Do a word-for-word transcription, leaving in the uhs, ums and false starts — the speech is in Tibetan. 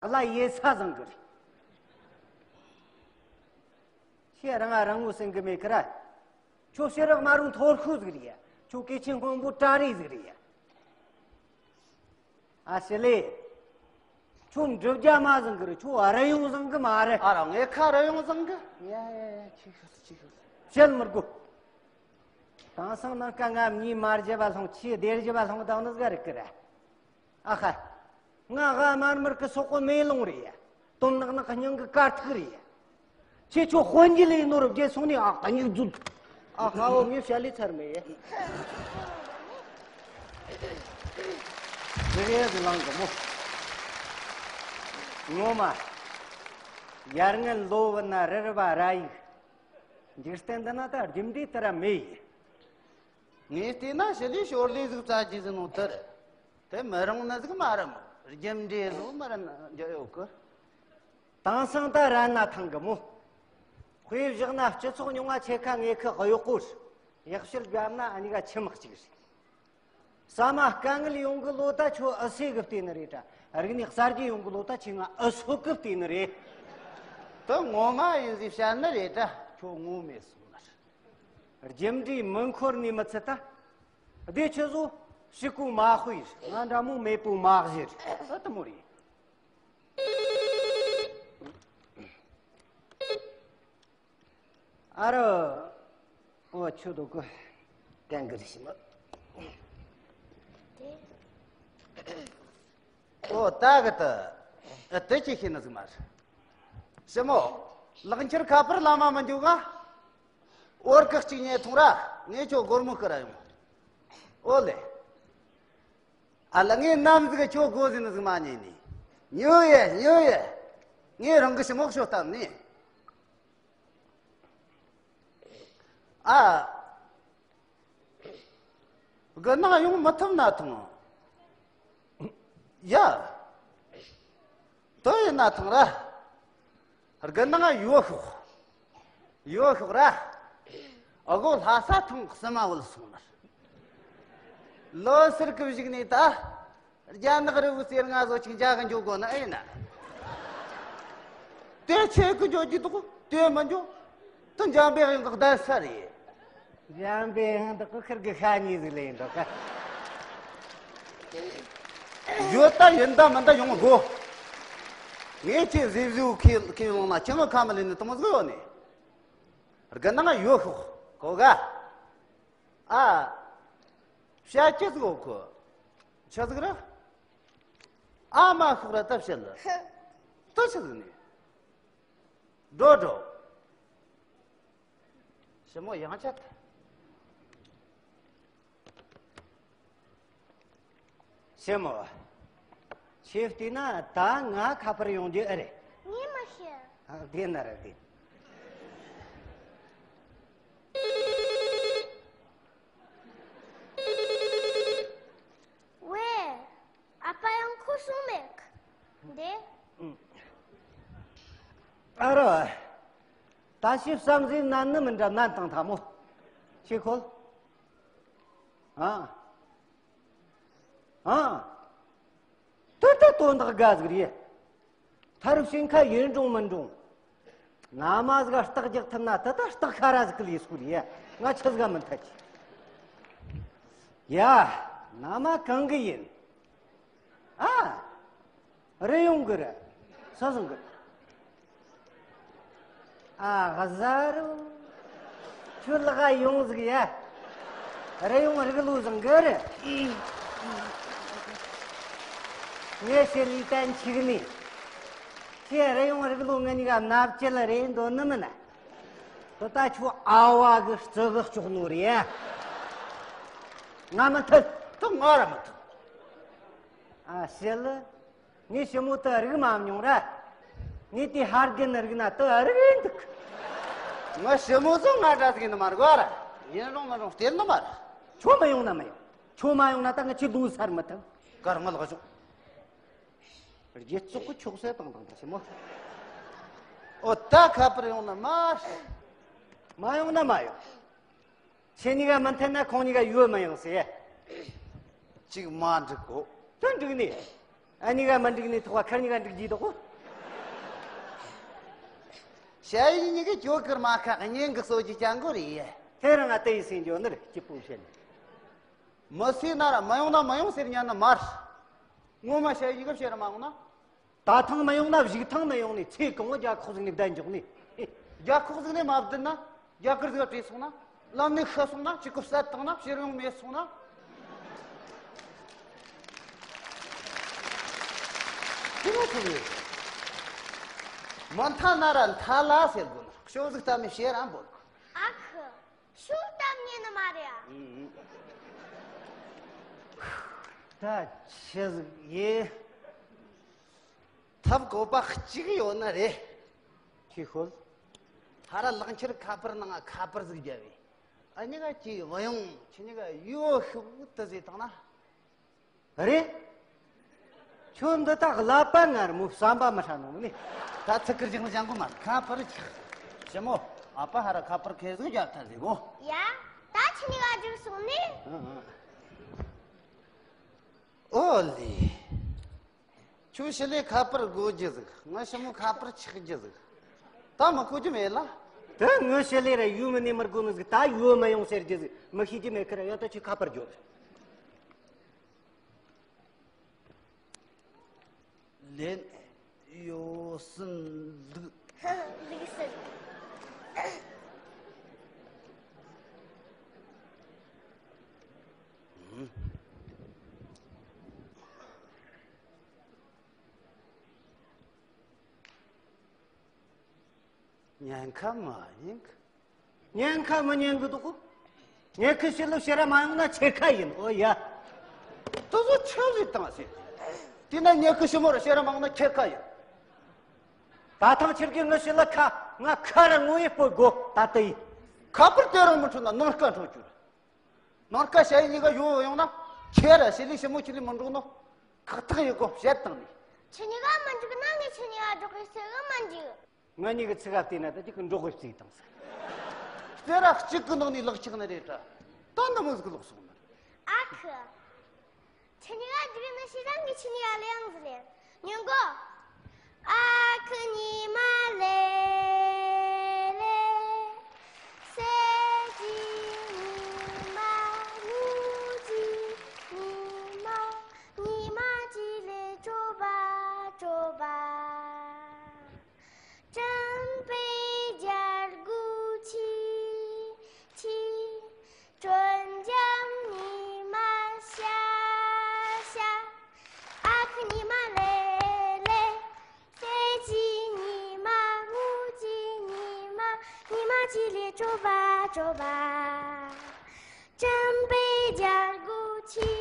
ལ་ཡེ་ས་བཟང་གི་རེད། ཁྱེད་རང་ང་རང་ངོ་སེང་གི་མེད་ཀི་ར། ཁྱོད་ཕྱི་རག་མ་རུང་ཐོར་ཁུ་ཟིག་རེད་ཡ། ཁྱོད་སྐེ་ཆེན་སྔོན་པོ་ཏྲ་རེ་ཟིག་རེད་ཡ། ཨ་ཞི་ལེ། ཁྱོད་འགྲུབ་རྒྱ་མ་བཟང་གི་རེད། ཁྱོད་ཨ་ར་ཡོང་བཟང་གི་མ་རེད། ཨ་ར་ངས་ཁ་ར་ཡོང་བཟང་གི། ཡ་ཡ་ཡ་ཁྱེད་ཤོད་ཁྱེད་ཤོད། བཤད་མི་དགོས། དེང་སང་ནང་ཀ་ང་མྱི་མ་རྒྱ་བ་ལྷུང་ཁྱི་སྡེ་རྒྱ་བ་ལྷུང་དང་ནི་ཟིག་རེད་ཀི་ར། ཨ་ཧ། ང་ཧ་དམར་དམར་གི་སོག་པོ་མེ་ལོང་རེད་ཡ། དོམ་ནག་ནག་སྙིང་གི་དཀར་ཐིག་རེད་ཡ། ཁྱེད་ཚོ་དཔོན་གྱི་ལས་ནོར་བརྒྱད་སོང་ནས་ཨ་ཁ་སྙིགས་རྫུན། ཨ་ཧ་འོ་ངས་བཤད་ལས་ཚར་མེད་ཡ། དེ་རེད་ལང་གི་མོ། ངོ་མ། ཡར་ངན་ལོ་བུ་ན་རི་རི་བ་ར་ཡིག་འཇིག་རྟེན་འདི་ན་ད་རྒྱུ་འབྲས་དེ་ར་མེད་ཡིན། ངས་བལྟས་ན་ཞི་ལིའི་ཞོར་ལས་ཟིག་བཙལ་གྱི་ཟིན་ནོ་དེར། དེ་མི་རུང་ནི་ཟིག་མ་རེད་མོ། རྒྱུ་འབྲས་བཟོ་མི་རུང་ན་འཇོག་ཡོད་གི། དེང་སང་ད་ར་ན་ཐང་གི་མོ། དཔེ་བཞག་ན་སྤྱི་ཚོགས་ཉུང་བ་ཆེ་ཁ་ངེ་ཁི་གཡོག་གོ་ཡག་ཤོས་བརྒྱབ་ན་ཨ་ནི་ག་ཆི་མག་ཅིག་རེད། ས་མ་དཀའ་ངལ་ཡོང་གི་ལོ་ད་ཁྱོད་ཨུ་སེ་གི་བལྟས་ནི་རེད་ད། རིག་གནས་གསར་བརྗེ་ཡོང་གི་ལོ་ད་ཁྱོད་ང་ཨུ་སོ་གི་བལྟས་ནི་རེད། དེ་ངོ་མ་ཡིན་ཟིག་བཤད་ནི་རེད་ད། ཁྱོད་ངོ་མེད་སོང་ནི་རེད། རྒྱུ་འབྲས་མི་འཁོར་ནི་མི་ཚད་ད། སྡེ་ཆི་བཟོ་ཕྱི་གོ་མ་དཔེ་ང་འདྲ་མོ་མེད་པོ་མ་གཞི་རེད། ཨ་དེ་མོ་རེད། ཨ་རོ། ཨོ་ཆུ་དུ་ཀུ། ཏན་གི་རི་ཤི་མ། ཨོ་ད་གི་ད། ཨ་དེ་ཅི་ཤེས་ནི་ཟིག་མ་རེད། ཞི་མོ། ལག་འཁྱེར་ཁ་པར་ལ་མ་མི་འཇུག་ག་འོར་ཀི་གཅིག་ཉེ་ཐུང་ར། ངས་ཁྱོད་སྒོར་མོ་ཀི་ར་ཡོང་། ཨོ་ལེ། ཨ་ལ་ངས་ནམ་ཟིག་ཁྱོད་སྒོ་ཟིན་ནི་ཟིག་མ་ཉེ་ནི། ཉོ་ཡེ་ཉོ་ཡེ། ངས་རང་གི་ཞི་མོ་ཤོད་བཏང་ནི། ཨ། དགུ་ནང་ཡོང་མི་ཐུབ་ན་ཐང་། ཡ། དོ་ཡིན་ན་ཐང་ར། དགུ་ནང་ཡོད་ཤོག་ཡོད་ཤོག་ར། ཨ་གོ་ལྷ་ས་ཐང་གསུམ་མ་བུད་སོང་ནི། ལོ་སར་གི་བཞུགས་ནས་ད། རྒྱ་ནག་རི་བོ་རྩེ་ལྔ་བཟོ་ཅིག་འཇག་གི་འཇོག་དགོས་ནི་ཨེ་ཡིན་ན། དེ་ཆེ་གི་འཇོག་རྒྱུ་འདུག་དེ་མི་འཇོག་དེ་འཇམ་པའི་དབྱངས་གི་གདན་ས་རེད། འཇམ་པའི་དབྱངས་འདི་ཀི་ཁིར་གི་ཤ་ཉེ་ཟིག་ལས་ཡིན་འགྲོ་ག་ཡོད་ད་ཡིན་ད་མིན་ད་ཡོང་དགོ་ངས་ཁྱེད་ཟིབ་ཟིབ་ཁས་ཁས་བླངས་ན་ཁྱེད་ངོ་ཁ་མི་ལེན་ནི་དེ་མོ་ཟིག་ཡོད་ནི། དགུ་ནང་ཡོད་ཤོག་གོ་ག་ཨ། བཤད་ཀྱི་ཟིག་ཡོད་གོ་ཆི་ཟིག་རེད། ཨ་མ་ཤོག་ར་ད་བཤད་ལ། ད་ཆི་ཟིག་ནི། འགྲོ་འགྲོ། ཞི་མོ་ཡང་ཆད། ཞི་མོ། ཁྱེད་བལྟས་ན་ད་ང་ཁ་པར་ཡོང་རྒྱུ་ཨེ་རེད། ངས་མ་ཤེས། ཨ་བདེན་ན་ར་བདེན། ཝེ། ཨ་ཕ་ཡང་ཁོ་སོང་མེད་འདི། ཨ་རོ། ད་ཤི་བསམ་ཟིན་ནན་ནི་མི་འདྲ་ནན་དང་ཐ་མོ། ཤི་ཁོལ། ཨ། ཨ། ད་ད་དོན་དག་དགའ་ཟིག་རེད། ཐར་ཕྱིན་ཁ་ཡིན་འགྲོང་མིན་འགྲོང་། ན་མ་ཟིག་རྟགས་རྒྱག་ཐུབ་ན་ད་ད་རྟགས་ཁ་ར་ཟིག་གི་ལས་སུ་རེད། ང་ཆི་ཟིག་མི་འཐད་ཀི། ཡ། ན་མ་གང་གི་ཡིན། ཨ། རི་ཡོང་གི་རེད། སོ་སོང་གི། ཨ་ཧ་ཟ་རུ། ཁྱོད་ལག་ཡོང་ཟིག་ཡ། རི་ཡོང་རིག་ལོ་བཟང་གི་རེད། ངས་ཤེས་ལི་ཏན་ཆིག་ནི། ཁྱེད་རི་ཡོང་རིག་ལོ་ངེད་གཉིས་ཀ་མནའ་བཅད་ལ་རེད་འདོད་ནི་མིན་ན། དོ་ད་ཁྱོད་ཨ་བ་གི་རྩི་གི་ལྕོག་ནོ་རེད་ཡ། ང་མི་ཐུབ། དོ་ང་ར་མི་ཐུབ། ཨ་ཤེས་ལ། ངས་ཞི་མོ་དེ་རིག་མ་མྱོང་ར། ངས་དེ་ཧར་རྒན་རིག་ན་དེ་རིག་འདུག་ང་ཞི་མོ་ཚོ་ང་འདྲ་ཟིག་ཡིན་ནི་མ་རེད་གོ་ར། ཡིན་རུང་མིན་རུང་སྟེར་ནི་མ་རེད། ཁྱོད་མ་ཡོང་ན་མ་ཡོང་། ཁྱོད་མ་ཡོང་ན་ད་ང་ཁྱི་ལུས་སར་མི་ཐུབ། དཀར་མོ་ལགས་བྱུང་། རྗེ་བཙོག་གི་ཁྱོག་སེ་བཏང་བཏང་ད་ཞི་མོ། ཨོ་ད་ཁ་པར་ཡོང་ན་མ་རེད། མ་ཡོང་ན་མ་ཡོང་། ཁྱེད་གཉིས་ཀ་མི་མཐུན་ན་ཁོང་གཉིས་ཀ་ཡོད་མི་ཡོང་ཟེར། གཅིག་མ་འགྲིག་གོ་དོན་འགྲིག་ནི། ཨ་ནི་ག་མ་འགྲིག་ནི་ཐོག་ཁར་ནི་ག་འགྲིག་གི་དོག་གོ། ཞ་ཡི་ཉི་གི་ཇོ་ཁར་མ་ཁ་གཉེན་གི་གསོ་རྒྱུ་ཅང་གོ་རེད། དེ་རང་ང་དེ་ཡི་སེང་ཇོ་ནི་རེད། སྐྱིད་པོ་བཤད་ནི། མི་སེ་ན་ར་མི་ཡོང་ན་མི་ཡོང་ཟེར་ཉན་ནི་མ་རེད། ངོ་མ་ཞ་ཡི་ཉི་གི་བཤད་ར་མ་འོང་ན། ད་ཐང་མི་ཡོང་ན་གཞུག་ཐང་མི་ཡོང་ནི། ཚེ་གང་བོ་རྒྱ་ཁོག་ཟིག་ནི་བསྡད་འཇོག་ནི། རྒྱ་ཁོག་ཟིག་ནི་མ་བསྡད་ན། རྒྱ་གར་ཟིག་བྲོས་སོང་ན། ལམ་ནས་ཤི་སོང་ན། གཅིག་གི་བསད་བཏང་ན། ཕྱིར་ཡོང་མེད་སོང་ན། དེ་མ་ཐུབ་ཡོད། མ་མཐའ་ན་ར་མཐའ་ལ་ཟེར་དགོས་ན། ཤོག་ཟིག་ལྟ་མི་བཤད་ར་འབོད་གོ། ཨ་ཁུ། ཤོག་ལྟ་མི་ནི་མ་རེད་ཨ། ད་ཆི་ཟིག་ཡེ། ཐབས་བཀོད་པ་གཅིག་ཡོད་ནི་རེད། ཁྱི་ཤོད། ཧ་ར་ལག་འཁྱེར་ཁ་པར་ནང་ཁ་པར་ཟིག་བརྒྱབ་བས། ཨ་ཉི་ག་ཅི་བ་ཡོང་ཁྱི་ཉི་ག་ཡོ་ཤུག་ཏི་ཟེར་བཏང་ན། རེད། ཁྱོད་འདི་དག་ཀླད་པ་ངར་མོ་བསམ་པ་མི་ཧྲ་ནོ་ནི། ད་ཚིག་ཀིར་ཅིག་ནི་ཅང་གོ་མ་ཁ་པར་ཆག་ཞི་མོ། ཨ་ཕ་ཧ་ར་ཁ་པར་ཁེ་ཟིག་རྒྱབ་ཐལ་ཟིག་གོ། ཡ། ད་ཁྱི་ཉི་ག་འགྲིག་སོང་ནི། ཨ་ཨ། ཨོ་ལེ། ཁྱོད་ཞི་ལི་ཁ་པར་དགོས་རྒྱུ་ཟིག་ང་ཞི་མོ་ཁ་པར་ཆག་རྒྱུ་ཟིག་ད་མི་གོ་རྒྱུ་མེད་ལ། དེ་ངི་ཞི་ལི་ར་ཡོད་མི་ནི་མི་དགོས་ནི་ཟིག་ད་ཡོད་མི་ཡོང་ཟེར་རྒྱུ་ཟིག་མི་ཤེས་རྒྱུ་མེད་ཁི་ར། ཡ་ད་ཁྱོད་ཁ་པར་རྒྱོབ། ལན། ཡོ་སིན་ལུག་ལུག་སིན། ཉན་ཁ་མ་ཉན་ཁ། ཉན་ཁ་མི་ཉན་གི་འདུག་ངས་ཁི་ཞི་ལི་ཕྱིར་ར་མ་ཡོང་ན་ཁྱེད་ཁ་ཡིན། ཨོ་ཡ། དུ་ཟོ་ཆུ་ཟིག་བཏང་ཟེར། དེ་ན་ངས་ཁི་ཞི་མོ་ར་ཕྱིར་ར་མ་ཡོང་ན་ཁྱེད་ཁ་ཡིན། ད་ཐང་ཕྱིར་གི་ངི་ཞི་ལི་ཁ་ང་ཁ་ར་ངོ་ཡི་སྤོ་དགོ་ད་ལྟ་ཡིན། ཁ་པར་དེ་རང་མི་འཕྲོད་ན་ནང་ཀ་འཕྲོད་རྒྱུ་རེད། ནང་ཀ་ཞ་ཡི་ཉི་ག་ཡོང་ཡོང་ན་ཁྱེད་ར་ཞི་ལི་ཞི་མོ་ཁྱི་ལི་མི་འགྲོག་ནོ། ཁག་ཐག་ཡི་གོ་བཤད་བཏང་ནི། ཁྱི་ཉི་ག་མི་འགྲིག་ན་ངས་ཁྱི་ཉི་ག་འགྲོག་གི་ཟེར་གི་མི་འགྲིག་ང་གཉིས་ཀྱི་ཚིག་ཨ་བལྟས་ན་ད་ཅིག་གི་འགྲོགས་གི་བརྩིས་དང་ཟེར། སྤེ་ར་གཅིག་གི་ནང་ནས་ལག་ཆགས་ནི་རེད་དྲ། ད་འདི་མོ་ཟིག་ལོག་སོང་ནི། ཨ་ཁུ། ཁྱི་ཉི་ག་འགྲིག་ནི་ཤི་ཟ་ངས་ཁྱི་ཉི་ག་ལེ་ཡང་ཟི་ལེ། ཉོན་གོ། ཨ་ཁུ་ཉི་མ་ལེ་ལེ། སེ་ཅི་ཉི་མ་ངུ་ཅི་ཉི་མ། ཉི་མ་ཅི་ལེ་ཅོ་བ་ཅོ་བ། སྤྲིན་པའི་རྒྱལ་སྒོ་ཕྱེ་ཕྱེ། དྲོད་འཇམ་ཉི་མ་ཤར་ཤར། ཨ་ཁུ་ཉི་མ་ལེ་ལེ། སེ་ཅི་ཉི་མ་ངུ་ཅི་ཉི་མ། ཉི་མ་ཅི་ལེ་ཅོ་བ་ཅོ་བ། སྤྲིན་པའི་རྒྱལ་སྒོ་ཕྱེ།